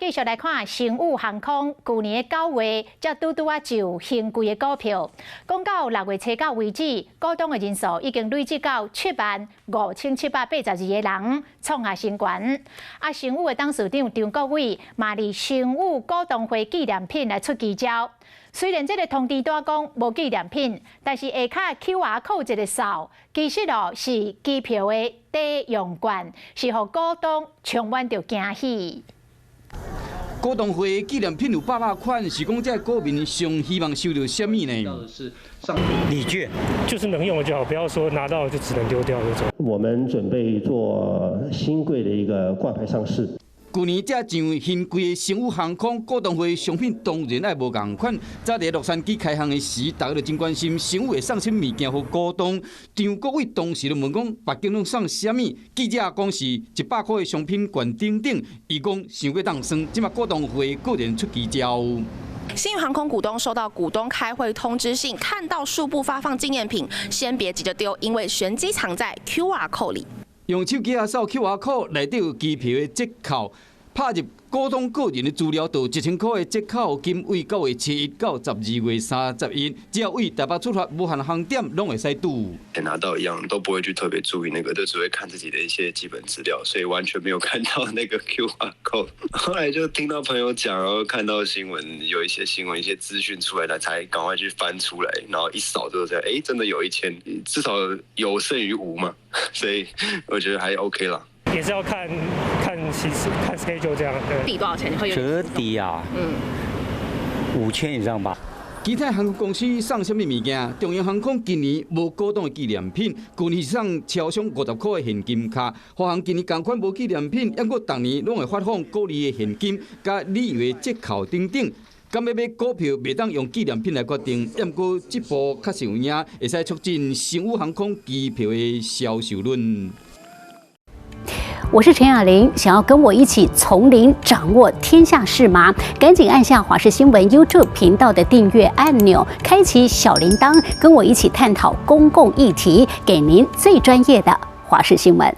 繼續來看星宇航空，舊年9月才拄拄仔上新貴的股票，講到6月初九為止，股東的人數已經累積到75,782個人，創下新高。啊，星宇的董事長張國偉嘛佇星宇股東會紀念品來出奇招。雖然這个通知單講無紀念品，但是下跤 QR code 一个掃，其實哦是機票的抵用券，是予股東充滿著驚喜。股東會紀念品有百百款，是講這股民上希望收著啥物呢？禮券，就是能用的就好，不要說拿到就只能丟掉那種。我們準備做興櫃的一個掛牌上市。舊年才上興櫃的星宇航空股東會商品當然愛無仝款。早佇洛杉磯開航的時，大家就真關心星宇會送啥物件予股東。張國偉當時就問講，別間攏送啥物？記者講是100塊的商品券等等。伊講傷過當算，這馬股東會果然出奇招。星宇航空股東收到股東開會通知信，看到數部發放紀念品，先別急着丟，因為玄機藏在 QR code 裡。用手機仔掃 QR code，內底有機票的折扣，拍入股東個人的資料，就1000塊的折扣金，為9月初一到12月31，只要為台北出發，無限航點攏會使賭。拿到一樣都不會去特別注意那個，就只會看自己的一些基本資料，所以完全沒有看到那個 QR code。後來就聽到朋友講，然後看到新聞，有一些新聞、一些資訊出來了，才趕快去翻出來，然後一掃就這樣，哎，真的有1000，至少有勝於無嘛，所以我覺得還 OK 啦。也是要看看其實看 schedule 這樣。對。抵多少錢？你會有折抵啊？嗯，5000以上吧。其他航空公司送啥物物件？長榮航空今年無股東的紀念品，舊年是送超商50塊的現金卡。華航今年仝款無紀念品，毋過逐年攏會發放鼓勵的現金、佮旅遊的折扣等等。敢欲買股票，袂當用紀念品來決定。毋過這步確實有影，會使促進星宇航空機票的銷售率。我是陳雅玲，想要跟我一起從零掌握天下事嗎？趕緊按下華視新聞 YouTube 頻道的訂閱按鈕，開啟小鈴鐺，跟我一起探討公共議題，給您最專業的華視新聞。